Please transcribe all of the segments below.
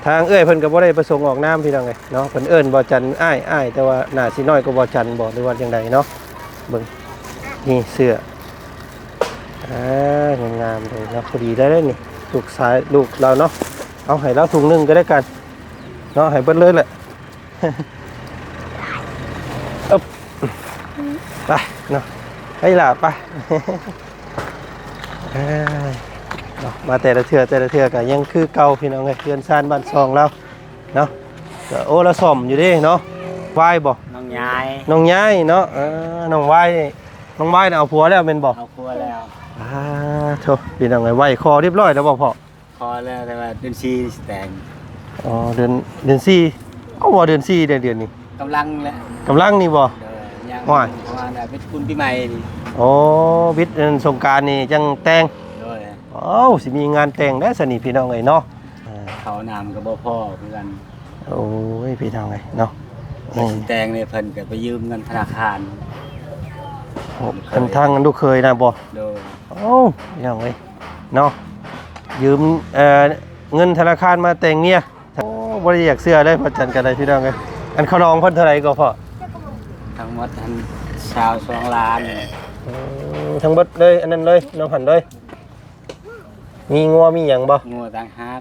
ທາງເອື້ອຍເພິ່ນກໍບໍ່ໄດ້ປະສົງອອກນາມ ພີ່ນ້ອງເອີຍເນາະ. ເພິ່ນເອີ້ນບໍ່ຈັນອ້າຍ ອ້າຍ ແຕ່ວ່າໜ້າຊິນ້ອຍກວ່າບໍ່ຈັນບໍ ຫຼືວ່າຈັ່ງໃດເນາະ. ເບິ່ງ ນີ້ເສື້ອ ອ່າ ງາມໆເລີຍເນາະ. ພໍດີໄດ້ເດ້ນີ້ ລູກຊາຍ ລູກລາວເນາະ. ເອົາໃຫ້ລາວຖົງໜຶ່ງກໍແລ້ວກັນເນາະ ໃຫ້ເບິດເລີຍແຫຼະ. ອຶບ ໄປເນາະ ໄປຫຼ້າໄປ. ເອີ ເນາະ ມາແຕ່ລະເທື່ອ ແຕ່ລະເທື່ອກໍຍັງຄືເກົ່າ ພີ່ນ້ອງເອີຍ ເຮືອນຊານບ້ານຊ່ອງລາວເນາະ. ກໍ ໂອ້ ລາວສ້ອມຢູ່ເດ້ເນາະ. ວາຍບໍ່? ນ້ອງຍາຍ ນ້ອງຍາຍເນາະ. ເອີ ນ້ອງວາຍ ນ້ອງວາຍນະເອົາຜົວແລ້ວແມ່ນບໍ່? ເອົາຜົວແລ້ວ. ອາ ໂທ້ ພີ່ນ້ອງເອີຍ ໄຫວ້ຂໍຮຽບຮ້ອຍແລ້ວບໍ່ພໍ່? ຂໍແລ້ວ ແຕ່ວ່າເດືອນສີ່ຊິແຕ່ງ. ອໍ ເດືອນ ເດືອນສີ່. ເອົາ ບໍ່ເດືອນສີ່ເດ້ ເດືອນນີ້ ກຳລັງແຫຼະ. ກຳລັງນີ້ບໍ່? ໂດຍ ຍັງ ໂອ້ຍ ປະມານວ່າປິດບຸນປີໃໝ່ນີ້. ໂອ້ ປິດອັນສົງການນີ້ຈັ່ງແຕ່ງ. ໂດຍ. ໂອ້ ຊິມີງານແຕ່ງແລ້ວຊັ້ນນີ້ ພີ່ນ້ອງເອີຍເນາະ. ເອີ ເຂົ້ານ້ຳກໍບໍ່ພໍຄືກັນ. ໂອ້ຍ ພີ່ນ້ອງເອີຍເນາະ. ເອີ ຊິແຕ່ງນີ້ເພິ່ນກໍໄປຢືມເງິນທະນາຄານ. ໂອ້ ເພິ່ນທາງລູກເຂີຍນະບໍ່? ໂດຍ. ໂອ້ ພີ່ນ້ອງເອີຍ ເນາະ ຢືມ ເອີ ເງິນທະນາຄານມາແຕ່ງເມຍ. ໂອ້ ບໍ່ໄດ້ຢາກເຊື່ອເລີຍ ພໍ່ຈັນກໍໄດ້ ພີ່ນ້ອງເອີຍ. ອັນຂະໜອງເພິ່ນເທົ່າໃດກໍພໍ່? ທັງໝົດຫັ້ນຊາວສອງລ້ານ. ເອີ ທັງເບິດເລີຍ ອັນນັ້ນເລີຍ ນ້ອງພັນເລີຍ. ມີງົວມີຫຍັງບໍ່? ງົວຕ່າງຫາກ.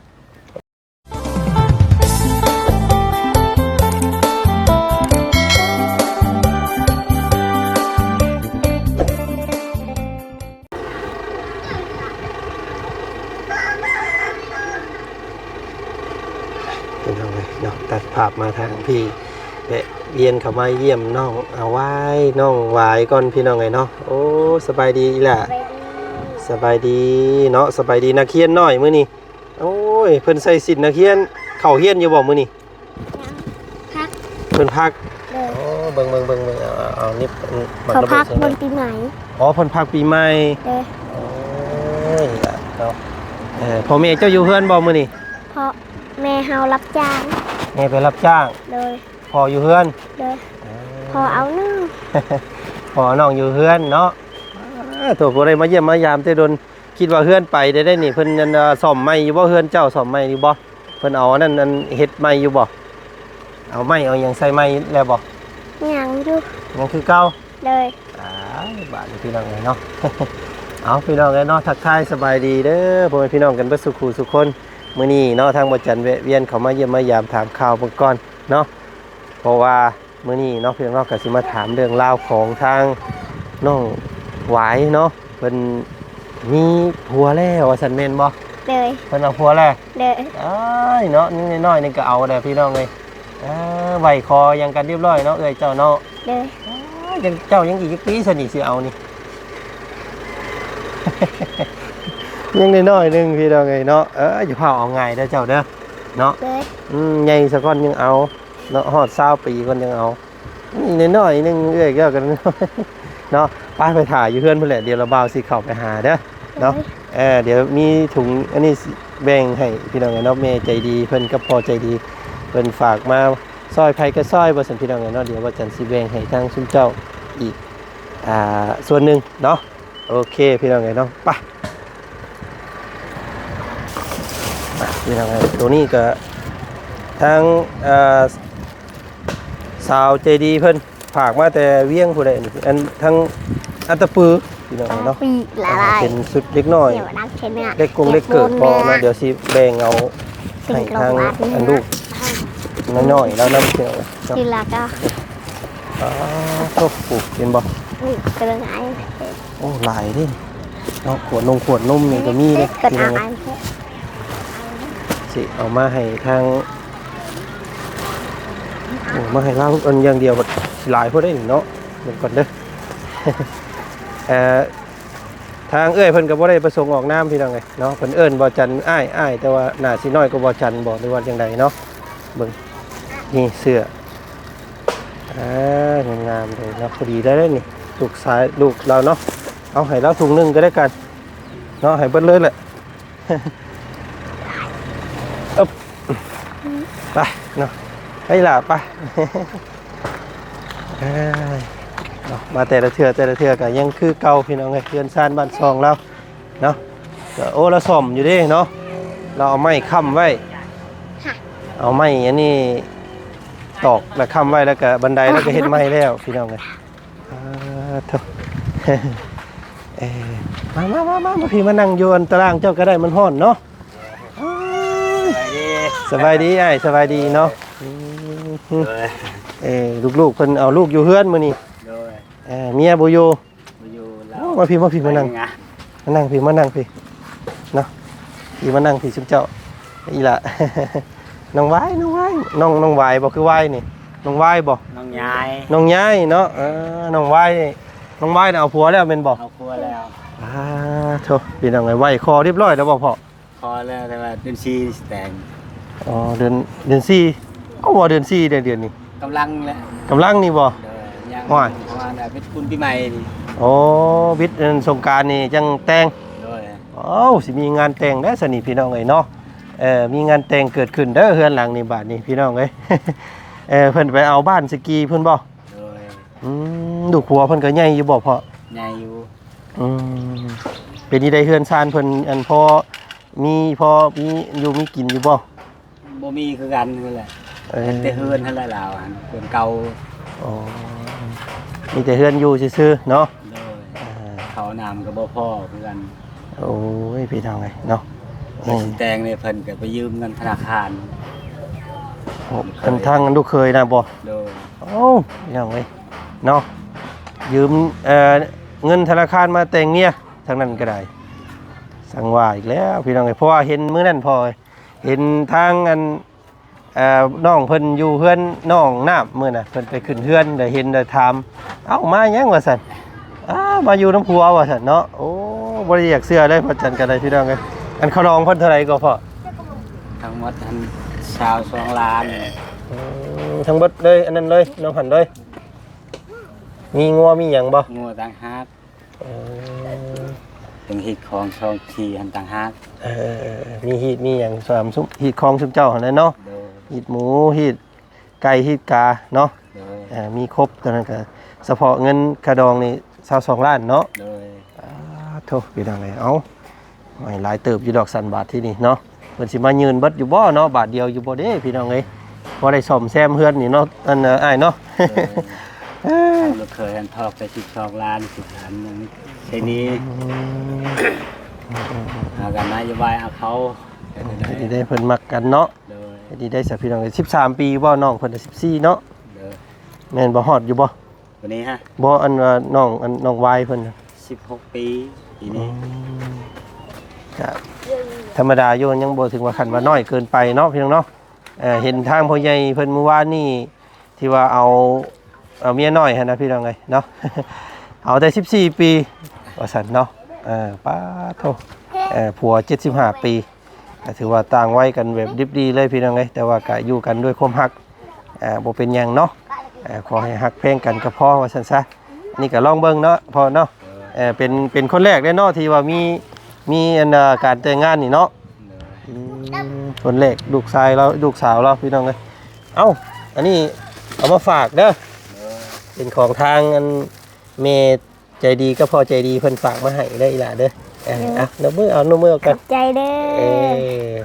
ພີ່ນ້ອງເອີຍເນາະ ຕັດພາບມາທາງພີ້ ແວະວຽນເຂົ້າມາຢ້ຽມນ້ອງອາວາຍ ນ້ອງຫວາຍກ່ອນ ພີ່ນ້ອງເອີຍເນາະ. ໂອ້ ສະບາຍດີອີ່ຫຼ້າ. ສະບາຍດີ ສະບາຍດີເນາະ ສະບາຍດີນັກຮຽນນ້ອຍມື້ນີ້. ໂອ້ຍ ເພິ່ນໃສ່ສິ້ນນັກຮຽນ ເຂົ້າຮຽນຢູ່ບໍ່ມື້ນີ້? ຍັງ ພັກ ເພິ່ນພັກ. ໂດຍ. ໂອ້ ເບິ່ງໆໆໆ ເອົາ ເອົາ ເອົາ ນີ້ ເຂົາພັກບຸນປີໃໝ່. ອໍ ເພິ່ນພັກປີໃໝ່. ໂດຍ. ໂອ້ຍ ລະເນາະ. ເອີ ພໍ່ແມ່ເຈົ້າຢູ່ເຮືອນບໍ່ມື້ນີ້? ພໍ່ແມ່ເຮົາຮັບຈ້າງ. ແມ່ໄປຮັບຈ້າງ. ໂດຍ. ພໍ່ຢູ່ເຮືອນ. ໂດຍ. ເອີ ພໍ່ເອົານ້ອງ ພໍ່ເອົານ້ອງຢູ່ເຮືອນເນາະ. ອາ ໂທ້ ບໍ່ໄດ້ມາຢ້ຽມມາຢາມແຕ່ດົນ. ຄິດວ່າເຮືອນໄປໄດ້ ໄດ້ນີ້ ເພິ່ນ ອັນ ເອີ ສ້ອມໃໝ່ຢູ່ບໍ່? ເຮືອນເຈົ້າສ້ອມໃໝ່ຢູ່ບໍ່? ເພິ່ນເອົາອັນນັ້ນ ອັນ ເຮັດໃໝ່ຢູ່ບໍ່? ເອົາໄມ້ເອົາຫຍັງໃສ່ໃໝ່ແລ້ວບໍ່? ຍັງຢູ່ ຍັງຄືເກົ່າ. ໂດຍ. ອ້າຍ ບາດນີ້ ພີ່ນ້ອງເອີຍເນາະ. ເອົາ ພີ່ນ້ອງເອີຍເນາະ ທັກທາຍສະບາຍດີເດີ ພໍ່ແມ່ພີ່ນ້ອງກັນເບິດສູ່ຄູ່ສູ່ຄົນ. ມື້ນີ້ເນາະ ທາງບໍ່ຈັນແວະວຽນເຂົ້າມາຢ້ຽມມາຢາມຖາມຂ່າວເບິ່ງກ່ອນເນາະ ເພາະວ່າ ມື້ນີ້ເນາະ ພີ່ນ້ອງເນາະ ກໍຊິມາຖາມເລື່ອງລາວຂອງທາງນ້ອງຫວາຍເນາະ. ເພິ່ນມີຜົວແລ້ວວ່າຊັ້ນແມ່ນບໍ່? ໂດຍ. ເພິ່ນເອົາຜົວແລ້ວ? ໂດຍ. ອ້າຍເນາະ ຍັງນ້ອຍໆ ນີ້ກໍເອົາແລ້ວ ພີ່ນ້ອງເອີຍ. ເອີ ໄຫວ້ຂໍຫຍັງກັນຮຽບຮ້ອຍເນາະ ເອື້ອຍເຈົ້າເນາະ. ໂດຍ. ອ້າຍ ຍັງ ເຈົ້າຍັງອີກຈັກປີຊັ້ນນີ້ຊິເອົານີ້? ຍັງນ້ອຍໆ ໜຶ່ງ ພີ່ນ້ອງເອີຍເນາະ. ເອີ ຢ່າຟ້າວເອົາງ່າຍເດີເຈົ້າເດີ ເນາະ. ໂດຍ. ອືມ ໃຫຍ່ສາກ່ອນຍັງເອົາ. ເນາະ ຮອດຊາວປີກ່ອນຈັ່ງເອົາ. ນີ້ນ້ອຍໆໜຶ່ງ ເອື້ອຍແກ້ວກັນເນາະ. ໄປ ໄປຖ້າຢູ່ເຮືອນພຸ້ນແຫຼະ ດຽວລະບ່າວຊິເຂົ້າໄປຫາເດີເນາະ. ໂດຍ. ເອີ ດຽວມີຖົງອັນນີ້ຊິແບ່ງໃຫ້ພີ່ນ້ອງເນາະ. ແມ່ໃຈດີເພິ່ນກັບພໍ່ໃຈດີເພິ່ນຝາກມາ ຊ່ອຍໃຜກໍຊ່ອຍວ່າຊັ້ນ ພີ່ນ້ອງເນາະ. ດຽວວ່າຈັນຊິແບ່ງໃຫ້ທາງຊຸມເຈົ້າອີກ ອ່າ ສ່ວນໜຶ່ງເນາະ. ໂອເຄ ພີ່ນ້ອງເອີຍເນາະ ໄປ ພີ່ນ້ອງເອີຍ. ໂຕນີ້ກໍທາງ ເອີ ສາວໃຈດີເພິ່ນຝາກມາແຕ່ວຽງຜູ້ໃດນີ້ ອັນທາງອັດຕະປື ພີ່ນ້ອງເອີຍເນາະ. ເປັນຊຸດເດັກນ້ອຍ ເດັກກົງເດັກເກີກບໍ່ເນາະ. ດຽວຊິແບ່ງເອົາໃຫ້ທາງອັນລູກນ້ອຍໆລາວນຳ ພີ່ນ້ອງເອີຍເນາະ. ອໍ ໂທ້ ເຫັນບໍ່? ໂອ້ ຫຼາຍເດ້ເນາະ ຂວດນົງຂວດນົມນີ້ກໍມີເດ້ ພີ່ນ້ອງເອີຍ. ຊິເອົາມາໃຫ້ທາງ ໂອ້ ມາໃຫ້ລາວອັນຢ່າງດຽວ ບັດຫຼາຍໂພດເດ້ນີ້ເນາະ. ເບິ່ງກ່ອນເດີ ເອີ ທາງເອື້ອຍເພິ່ນກໍບໍ່ໄດ້ປະສົງອອກນາມ ພີ່ນ້ອງເອີຍເນາະ. ເພິ່ນເອີ້ນບໍ່ຈັນອ້າຍ ອ້າຍ ແຕ່ວ່າໜ້າຊິນ້ອຍກວ່າບໍ່ຈັນບໍ ຫຼືວ່າຈັ່ງໃດເນາະ. ເບິ່ງ ນີ້ເສື້ອ ອ່າ ງາມໆເລີຍເນາະ. ພໍດີໄດ້ເດ້ນີ້ ລູກຊາຍ ລູກລາວເນາະ. ເອົາໃຫ້ລາວຖົງໜຶ່ງກໍແລ້ວກັນເນາະ ໃຫ້ເບິດເລີຍແຫຼະ. ອຶບ ໄປເນາະ ໄປຫຼ້າໄປ. ເອີ ເນາະ ມາແຕ່ລະເທື່ອ ແຕ່ລະເທື່ອກໍຍັງຄືເກົ່າ ພີ່ນ້ອງເອີຍ ເຮືອນຊານບ້ານຊ່ອງລາວເນາະ. ກໍ ໂອ້ ລາວສ້ອມຢູ່ເດ້ເນາະ ລາວເອົາໄມ້ຄ້ຳໄວ້. ເອົາໄມ້ອັນນີ້ຕອກແລ້ວຄ້ຳໄວ້ ແລ້ວກະບັນໄດ ແລ້ວກະເຮັດໃໝ່ແລ້ວ ພີ່ນ້ອງເອີຍ. ອ່າ ໂທ້ ເອີ ມາ ມາ ມາ ມາ ມາ ມາ ພີ່ ມານັ່ງຢູ່ອັນຕາລ່າງເຈົ້າກະໄດ້ ມັນຮ້ອນເນາະ. ສະບາຍດີ ສະບາຍດີອ້າຍ ສະບາຍດີເນາະ. ອືມ ເອີ ລູກໆເພິ່ນເອົາລູກຢູ່ເຮືອນມື້ນີ້. ໂດຍ ເອີ ເມຍບໍ່ຢູ່ ບໍ່ຢູ່ແລ້ວ. ໂອ້ ມາພີ່ ມາພີ່ ມານັ່ງ ມານັ່ງພີ່ ມານັ່ງພີ່ເນາະ. ພີ່ ມານັ່ງພີ່ຊຸມເຈົ້າ ອີ່ຫຼ້າ ນ້ອງຫວາຍ ນ້ອງຫວາຍ ນ້ອງ ນ້ອງຫວາຍບໍ່ ຄືຫວາຍນີ້ ນ້ອງຫວາຍບໍ່ ນ້ອງຍາຍ ນ້ອງຍາຍເນາະ. ເອີ ນ້ອງຫວາຍນີ້ ນ້ອງຫວາຍນີ້ເອົາຜົວແລ້ວແມ່ນບໍ່? ເອົາຜົວແລ້ວ. ອ່າ ໂທ້ ພີ່ນ້ອງເອີຍ ໄຫວ້ຂໍຮຽບຮ້ອຍແລ້ວບໍ່ພໍ່? ຂໍແລ້ວ ແຕ່ວ່າເດືອນສີ່ຊິແຕ່ງ. ອໍ ເດືອນ ເດືອນສີ່. ເອົາ ບໍ່ເດືອນສີ່ເດ້ ເດືອນນີ້ ກຳລັງແຫຼະ ກຳລັງນີ້ບໍ່? ໂດຍ ຍັງ ໂອ້ຍ ປະມານວ່າປິດບຸນປີໃໝ່ນີ້. ໂອ້ ປິດອັນສົງການນີ້ຈັ່ງແຕ່ງ. ໂດຍ ໂອ້ ຊິມີງານແຕ່ງແລ້ວຊັ້ນນີ້ ພີ່ນ້ອງເອີຍເນາະ. ເອີ ມີງານແຕ່ງເກີດຂຶ້ນເດີເຮືອນຫຼັງນີ້ບາດນີ້ ພີ່ນ້ອງເອີຍ. ເອີ ເພິ່ນໄປເອົາບ້ານສະກີພຸ້ນບໍ່? ໂດຍ ອືມ ລູກຜົວເພິ່ນກະໃຫຍ່ຢູ່ບໍ່ພໍ່? ໃຫຍ່ຢູ່. ອືມ ເປັນຈັ່ງໃດເຮືອນຊານເພິ່ນ ອັນ ພໍມີ ພໍມີຢູ່ມີກິນຢູ່ບໍ່? ບໍ່ມີຄືກັນຫັ້ນແຫຼະ. ເອີ ເຮັດແຕ່ເຮືອນຫັ້ນແຫຼະລາວຫັ້ນ ເຮືອນເກົ່າ. ອໍ ມີແຕ່ເຮືອນຢູ່ຊື່ໆເນາະ. ໂດຍ ອ່າ ເຂົ້ານ້ຳກະບໍ່ພໍຄືກັນ. ໂອ້ຍ ພີ່ນ້ອງເອີຍເນາະ. ໂອ້ ຊິແຕ່ງນີ້ເພິ່ນກະໄປຢືມເງິນທະນາຄານ. ໂອ້ ເປັນທາງລູກເຂີຍນະບໍ່? ໂດຍ ໂອ້ ພີ່ນ້ອງເອີຍເນາະ ຢືມ ເອີ ເງິນທະນາຄານມາແຕ່ງເມຍ ທາງນັ້ນກະໄດ້. ສັງວ່າອີກແລ້ວ ພີ່ນ້ອງເອີຍ ເພາະວ່າເຫັນມື້ນັ້ນພໍ່ ເຫັນທາງອັນ ເອີ ນ້ອງເພິ່ນຢູ່ເຮືອນນ້ອງນ້ຳ ມື້ນະເພິ່ນໄປຂຶ້ນເຮືອນ ໄດ້ເຫັນໄດ້ຖາມ ເອົ້າ ມາຫຍັງວ່າຊັ້ນ. ອ້າ ມາຢູ່ນຳຜົວວ່າຊັ້ນເນາະ. ໂອ້ ບໍ່ໄດ້ຢາກເຊື່ອເລີຍພໍ່ຈັນກະໄດ້ ພີ່ນ້ອງເອີຍ. ອັນເຂົາດອງເພິ່ນເທົ່າໃດກໍພໍ່? ທັງໝົດຫັ້ນຊາວສອງລ້ານ. ອືມ ທັງໝົດເລີຍ ອັນນັ້ນເລີຍ ນ້ອງຫັນເລີຍ. ມີງົວມີຫຍັງບໍ່? ງົວຕ່າງຫາກ. ເອີ ເປັນຮີດຄອງສອງທີ່ຫັ້ນຕ່າງຫາກ. ເອີ ມີຮີດມີຫຍັງ ສາມຊຸມ ຮີດຄອງຊຸມເຈົ້າຫັ້ນແຫຼະເນາະ. ໂດຍ ຮີດໝູ ຮີດໄກ່ ຮີດກາເນາະ. ໂດຍ ເອີ ມີຄົບ ຕົວນັ້ນກະສະເພາະເງິນຄ່າດອງນີ້ຊາວສອງລ້ານເນາະ. ໂດຍ ອ່າ ໂທ້ ພີ່ນ້ອງເອີຍ ເອົາ ໂອ້ຍ ຫຼາຍເຕີບຢູ່ດອກສັນບາດທີນີ້ເນາະ. ເພິ່ນຊິມາຍື່ນເບິດຢູ່ບໍ່ເນາະ ບາດດຽວຢູ່ບໍ່ເດ້ ພີ່ນ້ອງເອີຍ. ພໍໄດ້ສ້ອມແຊມເຮືອນນີ້ເນາະ ອັນ ເອີ ອ້າຍເນາະ. ໂດຍ ທາງລູກເຂີຍຫັ້ນຖອກໄປສິບສອງລ້ານ ສິບລ້ານໜຶ່ງໃສ່ໜີ້. ອືມ ເຮົາກະນະໂຍບາຍເອົາເຂົາ ເຮັດໃດ ເຮັດໃດເພິ່ນມັກກັນເນາະ. ໂດຍ ເຮັດໃດຊະ ພີ່ນ້ອງເອີຍ. ສິບສາມປີບໍ່ ນ້ອງເພິ່ນ ສິບສີ່ເນາະ. ໂດຍ ແມ່ນບໍ່ ຮອດຢູ່ບໍ່? ຜູ້ນີ້ຫະ? ບໍ່ ອັນວ່ານ້ອງ ອັນນ້ອງວາຍເພິ່ນນະ ສິບຫົກປີປີນີ້. ອືມ ກະທຳມະດາຢູ່ ຍັງບໍ່ເຖິງວ່າຂັ້ນວ່ານ້ອຍເກີນໄປເນາະ ພີ່ນ້ອງເນາະ. ເອີ ເຫັນທາງພໍ່ໃຫຍ່ເພິ່ນມື້ວານນີ້ ທີ່ວ່າເອົາ ເອົາເມຍນ້ອຍຫັ້ນນະ ພີ່ນ້ອງເອີຍເນາະ. ເອົາແຕ່ສິບສີ່ປີວ່າຊັ້ນເນາະ. ເອີ ປາໂທ້ ເອີ ຜົວເຈັດສິບຫ້າປີ ກະຖືວ່າຕ່າງໄວກັນແບບດິບດີເລີຍ ພີ່ນ້ອງເອີຍ. ແຕ່ວ່າກະຢູ່ກັນດ້ວຍຄວາມຮັກ ເອີ ບໍ່ເປັນຫຍັງເນາະ. ເອີ ຂໍໃຫ້ຮັກແພງກັນກະພໍວ່າຊັ້ນຊະ. ນີ້ກະລອງເບິ່ງເນາະພໍ່ເນາະ. ເອີ ເປັນ ເປັນຄົນແລກເດ້ເນາະ ທີ່ວ່າມີ ມີອັນ ເອີ ການແຕ່ງງານນີ້ເນາະ. ອືມ ຄົນແລກ ລູກຊາຍລາວ ລູກສາວລາວ ພີ່ນ້ອງເອີຍ. ເອົ້າ ອັນນີ້ເອົາມາຝາກເດີ ເປັນຂອງທາງອັນແມ່ ໃຈດີກັບພໍ່ໃຈດີເພິ່ນຝາກມາໃຫ້ເດີອີ່ຫຼ້າເດີ. ເອີ ເອີ ເອົາ ນົບມື ເອົາ ນົບມືກັນ. ຂອບໃຈເດີ. ເອີ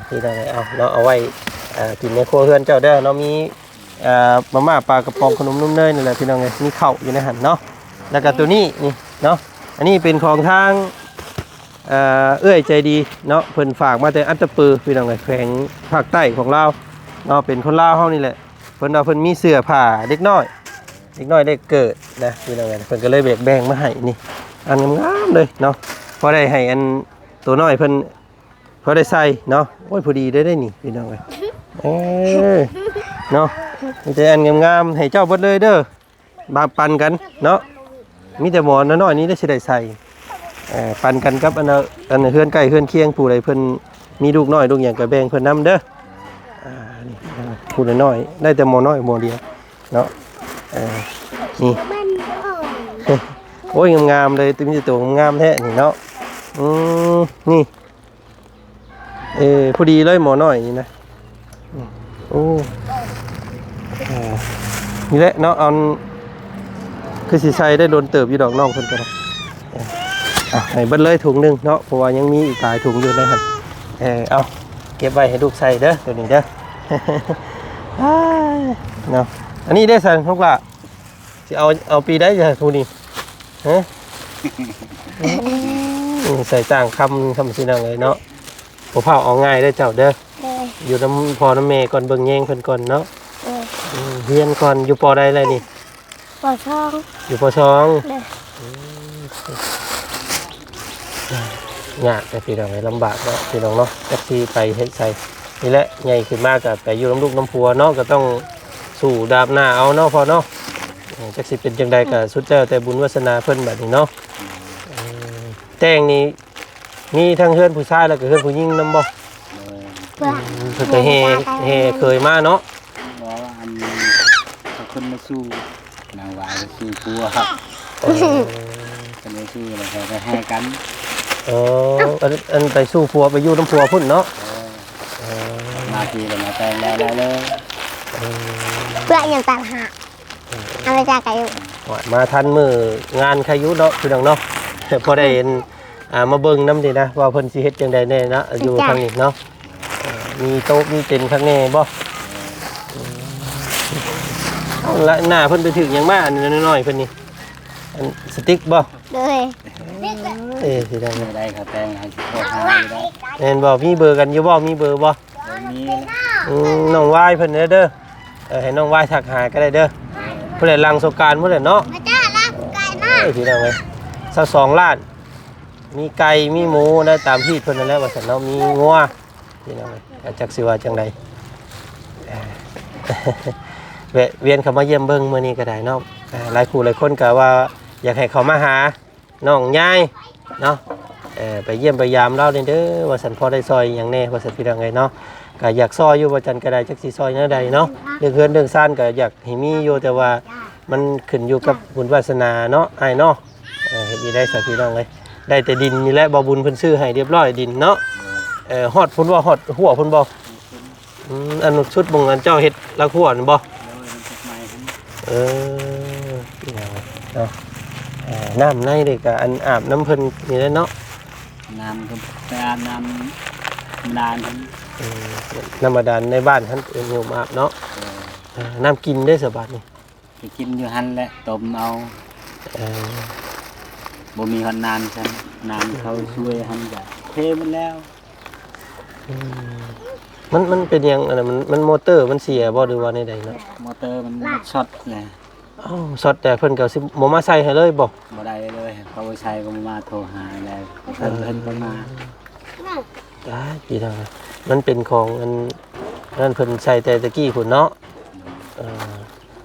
ພີ່ນ້ອງເອີຍ ເອົາເນາະ ເອົາໄວ້ ເອີ ກິນໃນຄົວເຮືອນເຈົ້າເດີເນາະ. ມີ ເອີ ມາມ່າ ປາກະປ໋ອງ ຂະໜົມນົມເນີຍນີ້ແຫຼະ ພີ່ນ້ອງເອີຍ. ມີເຂົ້າຢູ່ໃນຫັ້ນເນາະ. ແລ້ວກະໂຕນີ້ນີ້ເນາະ ອັນນີ້ເປັນຂອງທາງ ເອີ ເອື້ອຍໃຈດີເນາະ ເພິ່ນຝາກມາແຕ່ອັດຕະປື ພີ່ນ້ອງເອີຍ ແຂວງພາກໃຕ້ຂອງລາວເນາະ. ເປັນຄົນລາວເຮົານີ້ແຫຼະ. ເພິ່ນວ່າເພິ່ນມີເສື້ອຜ້າເດັກນ້ອຍ ເດັກນ້ອຍໄດ້ເກີດນະ ພີ່ນ້ອງເອີຍ. ເພິ່ນກະເລີຍແບກແບ່ງມາໃຫ້ນີ້ ອັນງາມໆເລີຍເນາະ. ພໍໄດ້ໃຫ້ອັນໂຕນ້ອຍເພິ່ນ ພໍໄດ້ໃສ່ເນາະ. ໂອ້ຍ ພໍດີໄດ້ ໄດ້ນີ້ ພີ່ນ້ອງເອີຍ. ເອີ ເນາະ ມີແຕ່ອັນງາມໆ ໃຫ້ເຈົ້າເບິດເລີຍເດີ ມາປັນກັນເນາະ. ມີແຕ່ໝໍນ້ອຍໆນີ້ແຫຼະຊິໄດ້ໃສ່ ເອີ ປັນກັນກັບອັນ ອັນເຮືອນໃກ້ເຮືອນຄຽງ ຜູ້ໃດເພິ່ນມີລູກນ້ອຍລູກຫຍັງກະແບ່ງເພິ່ນນຳເດີ. ອ່າ ນີ້ ຜູ້ນ້ອຍໆ ໄດ້ແຕ່ໝໍນ້ອຍໝໍດຽວເນາະ. ເອີ ນີ້ ໂອ້ຍ ງາມໆເລີຍ ມີແຕ່ໂຕງາມແທ້ນີ້ເນາະ. ອືມ ນີ້ ເອີ ພໍດີເລີຍໝໍນ້ອຍນີ້ນະ. ອືມ ໂອ້ ເອີ ນີ້ແຫຼະເນາະ ອັນ ຄືຊິໃສ່ໄດ້ດົນເຕີບຢູ່ດອກ ນ້ອງເພິ່ນກະໄດ້. ເອີ ເອົາ ໃຫ້ເບິດເລີຍຖົງໜຶ່ງເນາະ ເພາະວ່າຍັງມີອີກຫຼາຍຖົງຢູ່ໃນຫັ້ນ. ເອີ ເອົາ ເກັບໄວ້ໃຫ້ລູກໃສ່ເດີ ໂຕນີ້ເດີ. ອ້າຍ ເນາະ ອັນນີ້ເດ້ຊັ້ນ ລູກຫຼ້າ ຊິເອົາ ເອົາປີໃດຊະຜູ້ນີ້ ຮະ? ອືມ ໃສ່ຈ້າງຄຳ ຄຳຊິນຳເລີຍເນາະ ບໍ່ຟ້າວເອົາງ່າຍເດີເຈົ້າເດີ ໂດຍ ຢູ່ນຳພໍ່ນຳແມ່ກ່ອນ ເບິ່ງແຍງເພິ່ນກ່ອນເນາະ ໂດຍ ອືມ ຮຽນກ່ອນ ຢູ່ ປໍ ໃດແລ້ວນີ້? ປໍ ສອງ ຢູ່ ປໍ ສອງ ໂດຍ ອືມ ຍາກແທ້ພີ່ນ້ອງເອີຍ ລຳບາກເນາະ ພີ່ນ້ອງເນາະ ຈັກຊິໄປເຮັດໃສ ນີ້ແຫຼະ ໃຫຍ່ຂຶ້ນມາກໍໄປຢູ່ນຳລູກນຳຜົວເນາະ ກໍຕ້ອງສູ້ດາບໜ້າເອົາເນາະພໍ່ເນາະ ເອີ ຈັກຊິເປັນຈັ່ງໃດກໍສຸດແລ້ວແຕ່ບຸນວາສະໜາເພິ່ນບັດນີ້ເນາະ ເອີ ແຕ່ງນີ້ ມີທັງເຮືອນຜູ້ຊາຍ ແລ້ວກໍເຮືອນຜູ້ຍິງນຳບໍ່? ເອີ ເພິ່ນກໍແຫ່ ແຫ່ເຂີຍມາເນາະ ບໍ່ ອັນ ເຂົາຂຶ້ນມາສູ່ ນາງຫວາຍໄປສູ່ຜົວ ເອີ ເພິ່ນໄປສູ່ແລ້ວເຂົາກໍແຫ່ກັນ ເອີ ອັນ ອັນໄປສູ່ຜົວ ໄປຢູ່ນຳຜົວພຸ້ນເນາະ ເອີ ເອີ ມາທີ່ແລ້ວມາແຕ່ງແລ້ວ ແລ້ວເລີຍ ເອີ ເພື່ອຫຍັງຕັດຫາ ເອົາໄປຈາກໄກຢູ່ ໂອ້ຍ ມາທັນມື້ງານໃຄຢູ່ເນາະ ພີ່ນ້ອງເນາະ ພໍໄດ້ເຫັນ ອ່າ ມາເບິ່ງນຳນີ້ນະ ວ່າເພິ່ນຊິເຮັດຈັ່ງໃດແດ່ເນາະ ຢູ່ທາງນີ້ເນາະ ເອີ ມີໂຕະມີເຕັນຄັກແນ່ບໍ່? ເອົາລະ ໜ້າເພິ່ນໄປຖືກຫຍັງມາ ອັນນ້ອຍໆເພິ່ນນີ້ ອັນສະຕິກບໍ່? ໂດຍ ເອີ ຊິໄດ້ ໄດ້ເຂົາແຕ່ງໃຫ້ ຊິໂທຫາຢູ່ດອກ ແມ່ນບໍ່? ມີເບີກັນຢູ່ບໍ່? ມີເບີບໍ່? ບໍ່ມີ ອືມ ນ້ອງວາຍເພິ່ນເດີ ເອີ ໃຫ້ນ້ອງວາຍທັກຫາກໍໄດ້ເດີ ຜູ້ໃດຫຼັງສົງການພຸ້ນແຫຼະເນາະ ມາຈ້າ ຫຼັງສົງການມາ ເອີ ພີ່ນ້ອງເອີຍ ຊາວສອງລ້ານ ມີໄກ່ ມີໝູນະ ຕາມຮີດເພິ່ນນັ້ນແຫຼະວ່າຊັ້ນເນາະ ມີງົວ ພີ່ນ້ອງເອີຍ ຈັກຊິວ່າຈັ່ງໃດ ເອີ ແວະວຽນເຂົ້າມາຢ້ຽມເບິ່ງມື້ນີ້ກໍໄດ້ເນາະ ຫຼາຍຄູ່ຫຼາຍຄົນກໍວ່າຢາກໃຫ້ເຂົ້າມາຫາ ນ້ອງຍາຍເນາະ ເອີ ໄປຢ້ຽມໄປຢາມລາວແດ່ເດີວ່າຊັ້ນ ພໍໄດ້ຊ່ອຍຫຍັງແດ່ວ່າຊັ້ນ ພີ່ນ້ອງເອີຍເນາະ ກໍຢາກຊ່ອຍຢູ່ ວ່າຈັ່ງໃດກໍໄດ້ ຈັກຊິຊ່ອຍແນວໃດເນາະ ເລື່ອງເຮືອນເລື່ອງຊານກໍຢາກໃຫ້ມີຢູ່ ແຕ່ວ່າມັນຂຶ້ນຢູ່ກັບບຸນວາສະໜາເນາະ ອ້າຍເນາະ ເອີ ເຮັດນີ້ໄດ້ຊະ ພີ່ນ້ອງເອີຍ ໄດ້ແຕ່ດິນນີ້ແຫຼະ ບ່າວບຸນເພິ່ນຊື້ໃຫ້ຮຽບຮ້ອຍ ດິນເນາະ ເອີ ຮອດພຸ້ນບໍ່? ຮອດຮົ້ວພຸ້ນບໍ່? ອືມ ອັນສຸດໝ່ອງອັນເຈົ້າເຮັດລາຄົວນັ້ນບໍ່? ໂດຍ ເຮັດໃໝ່ຫັ້ນ ເອີ ເນາະ ເອີ ນ້ຳໃນເດ້ ກະອັນອາບນຳເພິ່ນນີ້ແຫຼະເນາະ ນ້ຳກໍໄປອາບນ້ຳບາດານຫັ້ນ ເອີ ນ້ຳບາດານໃນບ້ານຫັ້ນເອີ້ນໂຍມອາບເນາະ ເອີ ເອີ ນ້ຳກິນເດ້ສະບາດນີ້? ໄປກິນຢູ່ຫັ້ນແຫຼະ ຕົ້ມເອົາ ເອີ ບໍ່ມີຮອດນ້ຳຊັ້ນ ນ້ຳເຂົາຊ່ວຍຫັ້ນກະເທໝົດແລ້ວ ອືມ ມັນ ມັນເປັນຫຍັງ ອັນນັ້ນ ມັນ ມັນມໍເຕີມັນເສຍບໍ່ ຫຼືວ່າແນວໃດເນາະ? ມໍເຕີມັນຊັອດແຫຼະ ເອົ້າ ຊັອດແຕ່ເພິ່ນກໍຊິບໍ່ມາໃສ່ໃຫ້ເລີຍບໍ່? ບໍ່ໄດ້ເລີຍ ເຂົາບໍ່ໃສ່ກໍບໍ່ມາໂທຫາແລ້ວ ເອີ ເພິ່ນ ເພິ່ນບໍ່ມາ ຕາຍ ພີ່ນ້ອງ ມັນເປັນຂອງອັນນັ້ນ ເພິ່ນໃສ່ແຕ່ຕະກີ້ພຸ້ນເນາະ ເອີ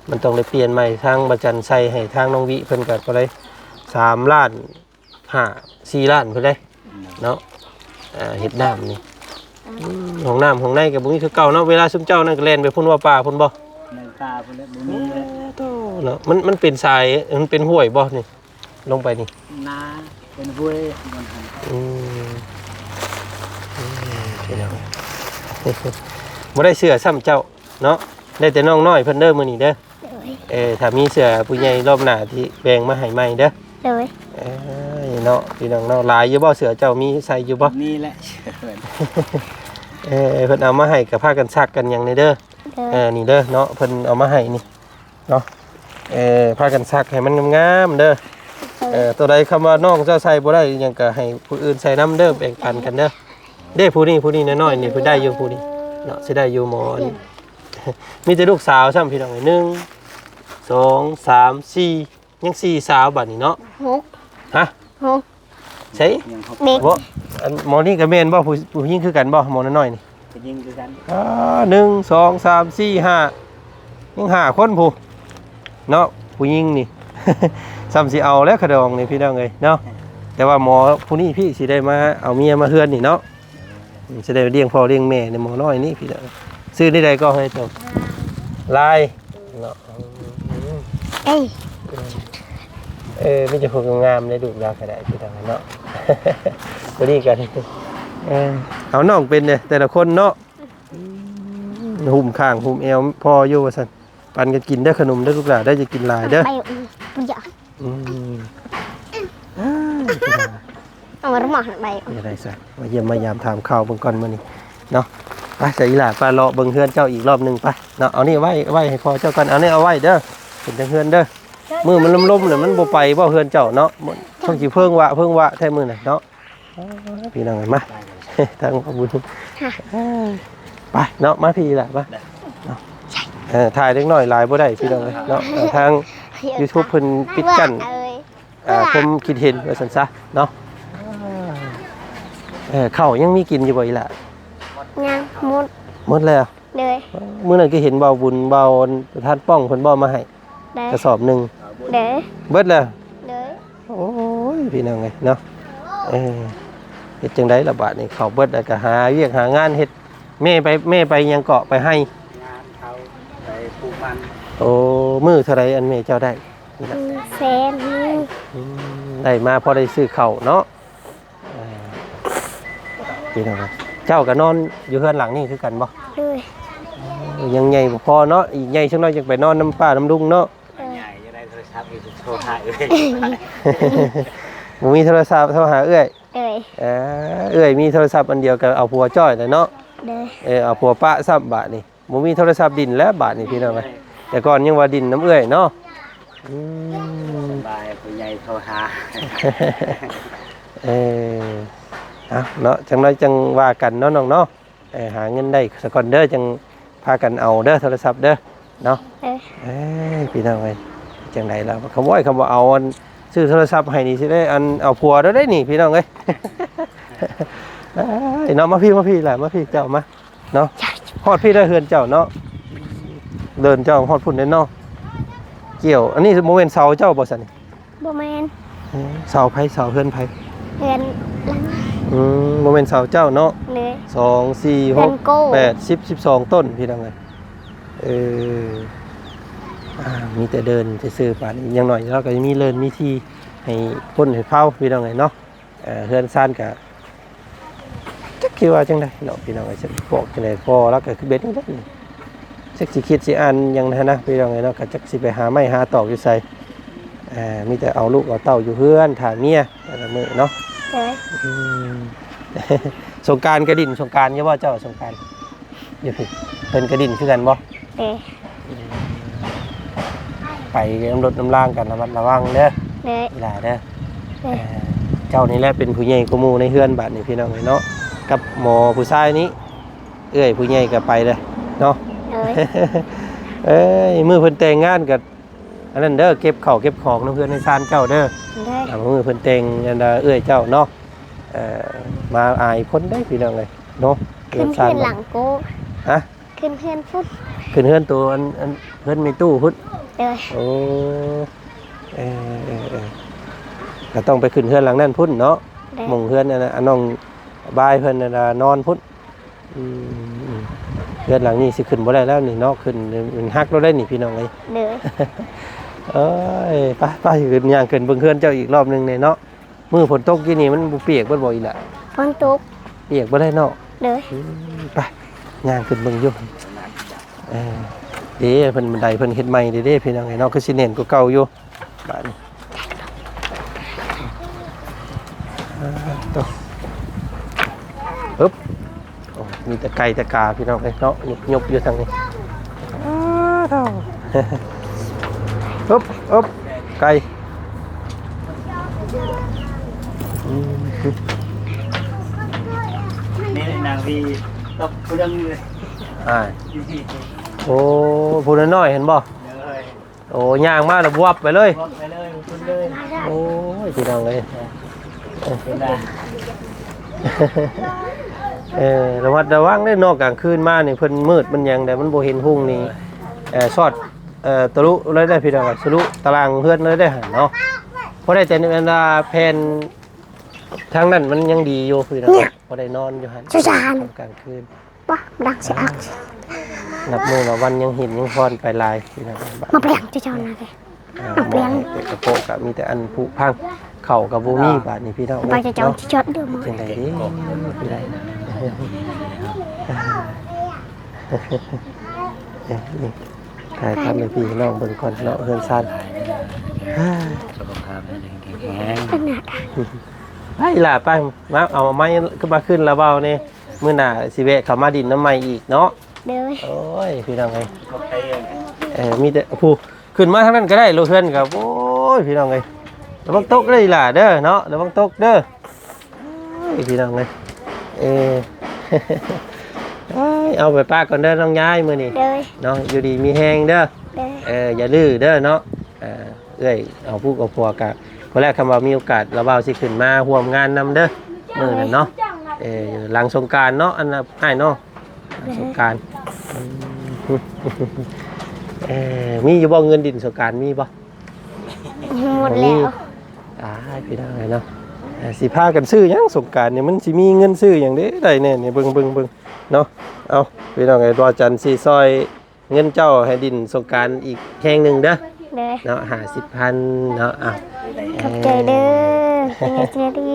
ມັນຕ້ອງໄດ້ປ່ຽນໃໝ່ ທາງບາຈັນໃສ່ໃຫ້ທາງນ້ອງວິເພິ່ນກໍເທົ່າໃດ ສາມລ້ານຫ້າ ສີ່ລ້ານພຸ້ນເດ້ເນາະ ເຮັດນ້ຳນີ້ ອືມ ຫ້ອງນ້ຳຫ້ອງໃນກໍບໍ່ມີຄືເກົ່າເນາະ ເວລາຊຸມເຈົ້ານັ້ນກໍແລ່ນໄປພຸ້ນບໍ່ ປ່າພຸ້ນບໍ່? ແມ່ນ ປ່າພຸ້ນແຫຼະ ບໍ່ມີແລ້ວ ໂອ້ ເນາະ ມັນ ມັນເປັນສາຍ ມັນເປັນຫ້ວຍບໍ່ນີ້ ລົງໄປນີ້? ນາ ເປັນຫ້ວຍມັນຫັ້ນ ອືມ ອືມ ພີ່ນ້ອງ ບໍ່ໄດ້ເສື້ອຊ້ຳເຈົ້າ ເນາະ ໄດ້ແຕ່ນ້ອງນ້ອຍເພິ່ນເດີມື້ນີ້ເດີ ໂດຍ ເອີ ຖ້າມີເສື້ອຜູ້ໃຫຍ່ລອບໜ້າທີ່ແບ່ງມາໃຫ້ໃໝ່ເດີ ໂດຍ ເອີ ເນາະ ພີ່ນ້ອງເນາະ ຫຼາຍຢູ່ບໍ່ ເສື້ອເຈົ້າມີໃສ່ຢູ່ບໍ່? ນີ້ແຫຼະ ເອີ ເພິ່ນເອົາມາໃຫ້ກໍພາກັນຊັກກັນຫຍັງແດ່ເດີ ໂດຍ ເອີ ນີ້ເດີເນາະ ເພິ່ນເອົາມາໃຫ້ນີ້ເນາະ ເອີ ພາກັນຊັກໃຫ້ມັນງາມໆເດີ ໂດຍ ເອີ ໂຕໃດຄຳວ່ານ້ອງເຈົ້າໃສ່ບໍ່ໄດ້ອີຫຍັງກໍໃຫ້ຜູ້ອື່ນໃສ່ນຳເດີ ແບ່ງປັນກັນເດີ ເດ້ ຜູ້ນີ້ ຜູ້ນີ້ນ້ອຍໆນີ້ ເພິ່ນໄດ້ຢູ່ ຜູ້ນີ້ເນາະ ຊິໄດ້ຢູ່ໝໍນີ້ ມີແຕ່ລູກສາວຊ້ຳ ພີ່ນ້ອງເອີຍ ໜຶ່ງ ສອງ ສາມ ສີ່ ຍັງສີ່ສາວບາດນີ້ເນາະ ຫົກ ຮະ ຫົກ ໃສ ເດັກ ບໍ່ ອັນໝໍນີ້ກໍແມ່ນບໍ່ ຜູ້ ຜູ້ຍິງຄືກັນບໍ່ ໝໍນ້ອຍໆນີ້ ຜູ້ຍິງຄືກັນ ອ່າ ໜຶ່ງ ສອງ ສາມ ສີ່ ຫ້າ ຍັງຫ້າຄົນພຸ້ນເນາະ ຜູ້ຍິງນີ້ ຊ້ຳຊິເອົາແລ້ວຂະດອງນີ້ ພີ່ນ້ອງເອີຍເນາະ ແຕ່ວ່າໝໍຜູ້ນີ້ພີ້ຊິໄດ້ມາເອົາເມຍມາເຮືອນນີ້ເນາະ ອືມ ຊິໄດ້ລ້ຽງພໍ່ລ້ຽງແມ່ໃນໝໍນ້ອຍນີ້ພີ່ນ້ອງ ຊື່ແນວໃດກໍໃຫ້ເຈົ້າ ລາຍເນາະ ອືມ ເອີຍ ເອີ ມີແຕ່ຜູ້ງາມໆໃນລູກລາວກໍໄດ້ພີ່ນ້ອງເນາະ ບໍ່ດີກັນ ເອີ ເອົານ້ອງເປັນເດ້ ແຕ່ລະຄົນເນາະ ອືມ ຫຸ້ມຂ້າງຫຸ້ມແອວພໍຢູ່ວ່າຊັ້ນ ປັນກັນກິນເດີຂະໜົມເດີລູກຫຼ້າເດີ ຢ່າກິນຫຼາຍເດີ ໃບບໍ່ຢາກ ອືມ ເອົາມາ ເອົາມາໃບ ເປັນຈັ່ງໃດຊະ ມາຢ້ຽມມາຢາມຖາມຂ່າວເບິ່ງກ່ອນມື້ນີ້ເນາະ ໄປ ສະອີ່ຫຼ້າ ໄປເລາະເບິ່ງເຮືອນເຈົ້າອີກລອບໜຶ່ງ ໄປເນາະ. ເອົານີ້ໄວ້ ໄວ້ໃຫ້ພໍ່ເຈົ້າກ່ອນ ເອົານີ້ເອົາໄວ້ເດີ. ເປັນຈັ່ງເຮືອນເດີ. ມື້ມັນລົມໆ ແລ້ວມັນບໍ່ໄປບໍ່ເຮືອນເຈົ້າເນາະ? ຊ່ວງຊິເພິ່ງວະເພິ່ງວະແທ້ມື້ນັ້ນເນາະ. ພີ່ນ້ອງເອີຍ ມາ ທາງພໍ່ບຸນ ໄປເນາະ. ມາພີ່ລະ ມາເນາະ. ເອີ ຖ່າຍເດັກນ້ອຍຫຼາຍບໍ່ໄດ້ພີ່ນ້ອງເອີຍເນາະ. ເອີ ທາງຢູທູບເພິ່ນປິດກັ້ນ ເອີ ຄວາມຄິດເຫັນວ່າຊັ້ນຊະເນາະ. ເອີ ເຂົ້າຍັງມີກິນຢູ່ບໍ່ອີ່ຫຼ້າ? ຍັງ ໝົດ ໝົດແລ້ວ. ໂດຍ ມື້ນັ້ນຄືເຫັນບ່າວບຸນ ບ່າວປະທານປ້ອງເພິ່ນບໍ່ມາໃຫ້ ໂດຍ ກະສອບໜຶ່ງ. ໂດຍ ເບິດແລ້ວ. ໂດຍ ໂອ້ຍ ພີ່ນ້ອງເອີຍເນາະ. ເອີ ເຮັດຈັ່ງໃດລະບາດນີ້ ເຂົ້າເບິດແລ້ວກະຫາວຽກຫາງານເຮັດ. ແມ່ໄປ ແມ່ໄປຫຍັງເກາະ ໄປໄຮ່? ງານເຂົາໄປປູກມັນ. ໂອ້ ມື້ເທົ່າໃດອັນແມ່ເຈົ້າໄດ້ນີ້ນະ? ແສນໜຶ່ງ. ອືມ ໄດ້ມາພໍໄດ້ຊື້ເຂົ້າເນາະ. ເອີ ພີ່ນ້ອງ ເຈົ້າກໍນອນຢູ່ເຮືອນຫຼັງນີ້ຄືກັນບໍ່? ໂດຍ ໂອ້ ຍັງໃຫຍ່ບໍ່ພໍເນາະ ອີກໃຫຍ່ຈັກໜ້ອຍຈັ່ງໄປນອນນຳປ້ານຳລຸງເນາະ. ໂດຍ ໃຫຍ່ ຢາກໄດ້ໂທລະສັບ ໂທຫາເອື້ອຍ. ບໍ່ມີໂທລະສັບ ໂທຫາເອື້ອຍ. ໂດຍ ເອີ ເອື້ອຍມີໂທລະສັບອັນດຽວກໍເອົາຜົວຈ້ອຍແລ້ວເນາະ. ໂດຍ ເອີ ເອົາຜົວປະຊ້ຳບາດນີ້. ບໍ່ມີໂທລະສັບດິນແລ້ວບາດນີ້ ພີ່ນ້ອງເອີຍ. ແຕ່ກ່ອນຍັງວ່າດິນນຳເອື້ອຍເນາະ. ອືມ ສະບາຍ ຜູ້ໃຫຍ່ໂທຫາ. ເອີ ເອົາເນາະ ຈັກໜ້ອຍຈັ່ງວ່າກັນເນາະນ້ອງເນາະ. ເອີ ຫາເງິນໄດ້ສາກ່ອນເດີ ຈັ່ງພາກັນເອົາເດີ ໂທລະສັບເດີເນາະ. ເອີ ເອີ ພີ່ນ້ອງເອີຍ ຈັ່ງໃດລະ ຄຳວ່າ ຄຳວ່າເອົາອັນ ຊື້ໂທລະສັບໃຫ້ນີ້ ຊິໄດ້ອັນ ເອົາຜົວແລ້ວເດ້ນີ້ ພີ່ນ້ອງເອີຍ. ເອີຍ ເນາະ ມາພີ້ ມາພີ້ລະ ມາພີ້ ເຈົ້າມາ ເນາະ. ຮອດພີ້ແລ້ວເຮືອນເຈົ້າເນາະ. ເດີ່ນເຈົ້າຮອດພຸ້ນເດ້ເນາະ. ກ່ຽວ ອັນນີ້ບໍ່ແມ່ນເສົາເຈົ້າບໍ່ຊັ້ນນີ້? ບໍ່ແມ່ນ. ເອີ ເສົາໃຜ? ເສົາເຮືອນໃຜ? ເຮືອນຫຼັງ. ອືມ ບໍ່ແມ່ນເສົາເຈົ້າເນາະ. ໂດຍ ສອງ ສີ່ ຫົກ ແປດ ສິບ ສິບສອງຕົ້ນ ພີ່ນ້ອງເອີຍ. ເອີ ອ່າ ມີແຕ່ເດີ່ນຊື່ໆ ປານນີ້ ຢ່າງໜ້ອຍເຮົາກໍຍັງມີເລີນມີທີ່ໃຫ້ຄົນໃຫ້ເຜົ່າ ພີ່ນ້ອງເອີຍເນາະ. ເອີ ເຮືອນຊານກະ ຈັກຊິວ່າຈັ່ງໃດເນາະ ພີ່ນ້ອງເອີຍ. ຊິບອກຈັ່ງໃດ ພໍ່ລາວກະຄືເປັນຈັ່ງໃດນີ້ ຈັກຊິຄິດຊິອ່ານຫຍັງຫັ້ນນະ ພີ່ນ້ອງເອີຍເນາະ. ກະຈັກຊິໄປຫາໄມ້ຫາຕອກຢູ່ໃສ. ເອີ ມີແຕ່ເອົາລູກເອົາເຕົ້າຢູ່ເຮືອນຖ້າເມຍແຕ່ລະມື້ເນາະ. ໂດຍ ອືມ ສົງການກະຫຼິ້ນສົງການຢູ່ບໍ່ເຈົ້າ? ສົງການ ຢູ່ພີ້ ເພິ່ນກະຫຼິ້ນຄືກັນບໍ່? ໂດຍ ໄປນຳລົດນຳລາງກະລະມັດລະວັງເດີ ໂດຍ ອີ່ຫຼ້າເດີ. ໂດຍ ເອີ ເຈົ້ານີ້ແຫຼະເປັນຜູ້ໃຫຍ່ກວ່າໝູ່ໃນເຮືອນບາດນີ້ ພີ່ນ້ອງເອີຍເນາະ. ກັບໝໍຜູ້ຊາຍນີ້ ເອື້ອຍຜູ້ໃຫຍ່ກະໄປເລີຍເນາະ. ໂດຍ ເອີຍ ມື້ເພິ່ນແຕ່ງງານກະ ອັນນັ້ນເດີ ເກັບເຂົ້າເກັບຂອງນຳເຮືອນໃນຊານເຈົ້າເດີ. ໂດຍ ອ່າ ມື້ເພິ່ນແຕ່ງອັນເອື້ອຍເຈົ້າເນາະ. ເອີ ມາອາຍຄົນເດ້ ພີ່ນ້ອງເອີຍເນາະ. ຂຶ້ນເຮືອນຫຼັງກູ ຮະ? ຂຶ້ນເຮືອນພຸ້ນ ຂຶ້ນເຮືອນໂຕ ອັນ ອັນເຮືອນແມ່ຕູ້ພຸ້ນ. ໂດຍ ໂອ້ ເອີ ເອີ ເອີ ກໍຕ້ອງໄປຂຶ້ນເຮືອນຫຼັງນັ້ນພຸ້ນເນາະ. ໂດຍ ໝ່ອງເຮືອນອັນ ອັນນ້ອງບາຍເພິ່ນອັນນອນພຸ້ນ. ອືມ ເຮືອນຫຼັງນີ້ຊິຂຶ້ນບໍ່ໄດ້ແລ້ວນີ້ເນາະ ຂຶ້ນມັນຫັກແລ້ວໄດ໋ນີ້ ພີ່ນ້ອງເອີຍ. ໂດຍ ເອີຍ ໄປ ໄປ ຂຶ້ນ ຍ່າງຂຶ້ນເບິ່ງເຮືອນເຈົ້າອີກລອບໜຶ່ງແດ່ເນາະ. ມື້ຝົນຕົກກີ້ນີ້ມັນບໍ່ປຽກເບິດບໍ່ອີ່ຫຼ້າ? ຝົນຕົກ ປຽກບໍ່ໄດ້ເນາະ. ໂດຍ ອືມ ໄປ ຍ່າງຂຶ້ນເບິ່ງຢູ່. ເອີ ເດ້ ເພິ່ນບັນໄດເພິ່ນເຮັດໃໝ່ເດ້ ເດ້ ພີ່ນ້ອງເອີຍເນາະ. ຄືຊິແໜ້ນກວ່າເກົ່າຢູ່ບາດນີ້. ອ່າ ໂຕ ອຶບ ໂອ້ ມີແຕ່ໄກ່ແຕ່ກາ ພີ່ນ້ອງເອີຍເນາະ. ຍົບໆ ຢູ່ທາງນີ້. ອ້າ ເທົ່າ ອຶບ ອຶບ ໄກ່. ອືມ ນີ້ນາງວີກັບຜູ້ດຳນີ້ ອ່າ ໂອ້ ຜູ້ນ້ອຍໆ ເຫັນບໍ່? ໂດຍ ໂອ້ ຍ່າງມາແລ້ວບວບໄປເລີຍ ບວບໄປເລີຍ ໂອ້ຍ ພີ່ນ້ອງເອີຍ. ເອີ ລະມັດລະວັງເດ້ເນາະ ກາງຄືນມານີ້ເພິ່ນມືດມັນຫຍັງໃດ ມັນບໍ່ເຫັນຮຸ່ງນີ້. ເອີ ຊອດ ເອີ ທະລຸເລີຍເດ້ ພີ່ນ້ອງເອີຍ ທະລຸຕາລາງເຮືອນເລີຍເດ້ຫັ້ນເນາະ. ພໍໄດ້ແຕ່ອັນວ່າແຜ່ນທາງນັ້ນມັນຍັງດີຢູ່ ພີ່ນ້ອງ ພໍໄດ້ນອນຢູ່ຫັ້ນ ກາງຄືນ. ປະ ມັນດັງຊິອັກ ນັບມື້ນັບວັນຍັງຫີນຍັງຄອນໄປຫຼາຍ ພີ່ນ້ອງ. ມາແປງເຈົ້ານະເດ້ ມາແປງ ກະໂປະກະມີແຕ່ອັນຜຸພັງ ເຂົ້າກະບໍ່ມີບາດນີ້ ພີ່ນ້ອງເອີຍ. ເຈົ້າ ເນາະ ຊິຈອດເດີ ຈັ່ງໃດເດ້ ພີ່ນ້ອງ. ເອີ ນີ້ ຖ່າຍທຳໃຫ້ພີ່ນ້ອງເບິ່ງກ່ອນເນາະ ເຮືອນຊານ. ສຸຂະພາບແຂງແຮງ ໄປຫຼ້າ ໄປ ມາເອົາໄມ້ຂຶ້ນມາຂຶ້ນລະເວົ້າແດ່. ມື້ໜ້າຊິແວະເຂົ້າມາດິນນຳໃໝ່ອີກເນາະ. ໂດຍ. ໂອ້ຍ ພີ່ນ້ອງເອີຍ ເອີ ມີແຕ່ຜູ້ ຂຶ້ນມາທາງນັ້ນກໍໄດ້ ໂລເຮືອນກໍ ໂອ້ຍ ພີ່ນ້ອງເອີຍ ລະວັງຕົກເດີອີ່ຫຼ້າເດີເນາະ ລະວັງຕົກເດີ. ໂອ້ຍ ພີ່ນ້ອງເອີຍ ເອີ ເອົາໄປປະກ່ອນເດີນ້ອງຍາຍ ມື້ນີ້ ໂດຍ ເນາະ ຢູ່ດີມີແຮງເດີ ໂດຍ ເອີ ຢ່າດື້ເດີເນາະ. ເອີ ເອື້ອຍເອົາຜູ້ເອົາຜົວກະ ພໍແລ້ວ ຄຳວ່າມີໂອກາດ ລາວບ່າວຊິຂຶ້ນມາຮ່ວມງານນຳເດີ ໂດຍ ມື້ນັ້ນເນາະ. ເອີ ຫຼັງສົງການເນາະ ອັນນ່າ ອ້າຍເນາະ ໂດຍ ສົງການ. ເອີ ມີຢູ່ບໍ່ເງິນດິນສົງການ ມີບໍ່? ໝົດແລ້ວ. ອ້າຍ ພີ່ນ້ອງເອີຍເນາະ ເອີ ຊິພາກັນຊື້ຫຍັງສົງການນີ້ ມັນຊິມີເງິນຊື້ຫຍັງເດ້ ໄດ້ແດ່ນີ້ ເບິ່ງ ເບິ່ງ ເບິ່ງເນາະ. ເອົາ ພີ່ນ້ອງເອີຍ ບ່າວຈັນຊິຊ່ອຍ ເງິນເຈົ້າໃຫ້ດິນສົງການອີກແຮງໜຶ່ງເດີ ໂດຍ ເນາະ ຫ້າສິບພັນເນາະ. ອ່ະ ຂອບໃຈເດີ ເອີ ຜູ້ໃຫຍ່ໃຈດີ.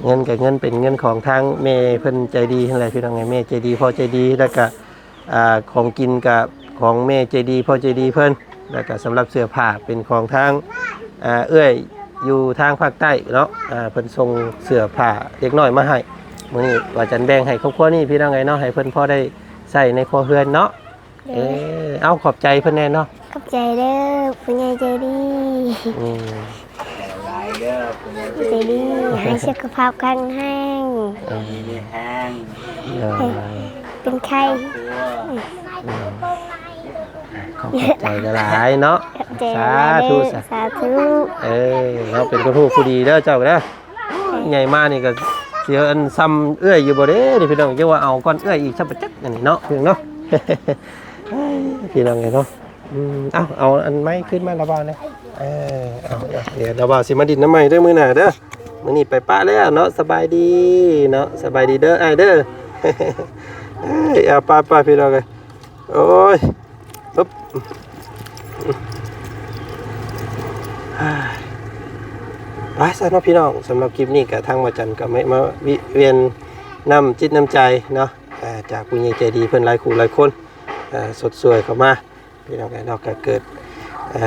ເງິນກໍເງິນ ເປັນເງິນຂອງທາງແມ່ເພິ່ນໃຈດີຫັ້ນແຫຼະ ພີ່ນ້ອງເອີຍ ແມ່ໃຈດີ ພໍ່ໃຈດີ ແລ້ວກໍ ອ່າ ຂອງກິນກໍຂອງແມ່ໃຈດີ ພໍ່ໃຈດີເພິ່ນ ແລ້ວກໍສຳລັບເສື້ອຜ້າເປັນຂອງທາງ ອ່າ ເອື້ອຍຢູ່ທາງພາກໃຕ້ເນາະ ອ່າ ເພິ່ນສົ່ງເສື້ອຜ້າເດັກນ້ອຍມາໃຫ້ ມື້ນີ້ວ່າຈັນແບ່ງໃຫ້ຄອບຄົວນີ້ ພີ່ນ້ອງເອີຍເນາະ ໃຫ້ເພິ່ນພໍໄດ້ໃຊ້ໃນຄົວເຮືອນເນາະ. ໂດຍ ເອີ ເອົາ ຂອບໃຈເພິ່ນແດ່ເນາະ. ຂອບໃຈເດີ ຜູ້ໃຫຍ່ໃຈດີ. ອືມ ໃຈດີ ໃຫ້ສຸຂະພາບແຂງແຮງ ເອີ ມີແຮງ ເອີ ເປັນໄຂ້ ອືມ ຂອບ ຂອບໃຈຫຼາຍໆເນາະ. ຂອບໃຈຫຼາຍໆເດີ ສາທຸ ສາທຸ. ເອີ ເນາະ ເປັນຄົນຮູ້ຜູ້ດີເດີເຈົ້າເດີ. ໃຫຍ່ມານີ້ກໍຊິອັນສ່ຳເອື້ອຍຢູ່ບໍ່ເດ້ນີ້ ພີ່ນ້ອງ ຢ່າວ່າເອົາກ່ອນເອື້ອຍອີກຊະປະຈັກ ອັນນີ້ເນາະ ພີ່ນ້ອງເນາະ. ພີ່ນ້ອງເອີຍເນາະ ອືມ ເອົາ ເອົາອັນໄມ້ຂຶ້ນມາລະບ່າວແດ່. ເອີ ເອົາ ດຽວລະບ່າວຊິມາດິນນຳໃໝ່ເດີມື້ໜ້າເດີ. ມື້ນີ້ໄປປະແລ້ວເນາະ ສະບາຍດີເນາະ ສະບາຍດີເດີອ້າຍເດີ. ເອີຍ ເອົາ ໄປໆ ພີ່ນ້ອງເອີຍ ໂອ້ຍ ປຶບ ໄປຊະເນາະພີ່ນ້ອງ. ສຳລັບຄລິບນີ້ກໍທາງບ່າວຈັນກໍມາ ມາວິ ວຽນນ້ຳຈິດນ້ຳໃຈເນາະ ເອີ ຈາກຜູ້ໃຫຍ່ໃຈດີເພິ່ນຫຼາຍຄູ່ຫຼາຍຄົນ ເອີ ສົດຊ່ວຍເຂົ້າມາ ພີ່ນ້ອງເອີຍເນາະ. ກໍເກີດ ເອີ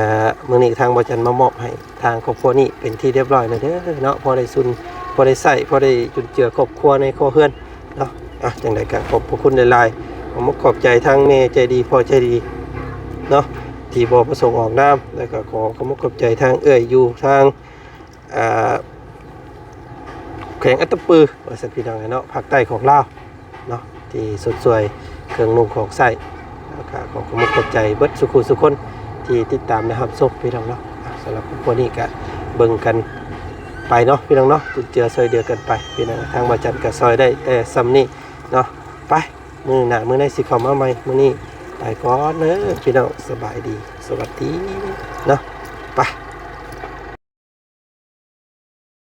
ມື້ນີ້ທາງບ່າວຈັນມາມອບໃຫ້ທາງຄອບຄົວນີ້ເປັນທີ່ຮຽບຮ້ອຍແລ້ວເດີເນາະ ພໍໄດ້ຊຸນ ພໍໄດ້ໃຊ້ ພໍໄດ້ຈຸນເຈືອຄອບຄົວໃນຄົວເຮືອນ ເນາະ. ອ່ະ ຈັ່ງໃດກໍຂອບພະຄຸນຫຼາຍໆ ຂອບມຸກຂອບໃຈທາງແມ່ໃຈດີ ພໍ່ໃຈດີເນາະ ທີ່ບໍ່ປະສົງອອກນາມ ແລ້ວກໍຂໍຂອບມຸກຂອບໃຈທາງເອື້ອຍຢູ່ທາງ ອ່າ ແຂວງອັດຕະປື ວ່າຊັ້ນພີ່ນ້ອງເນາະ ພາກໃຕ້ຂອງລາວເນາະ ທີ່ຊົດຊ່ວຍເຄື່ອງນຸ່ງຂອງໃຊ້. ແລ້ວກໍຂໍຂອບມຸກຂອບໃຈເບິດສູ່ຄູ່ສູ່ຄົນທີ່ຕິດຕາມ ແລະ ຮັບຊົມພີ່ນ້ອງເນາະ. ອ່ະ ສຳລັບຄອບຄົວນີ້ກໍເບິ່ງກັນໄປເນາະ ພີ່ນ້ອງເນາະ ຈຸນເຈືອຊ່ວຍເຫຼືອກັນໄປ ພີ່ນ້ອງ. ທາງບ່າວຈັນກໍຊ່ວຍໄດ້ແຕ່ສ່ຳນີ້ເນາະ. ໄປ ມື້ໜ້າມື້ໃນຊິເຂົ້າມາໃໝ່ ມື້ນີ້ໄປກ່ອນເດີພີ່ນ້ອງ. ສະບາຍດີ ສະຫວັດດີເນາະ ໄປ.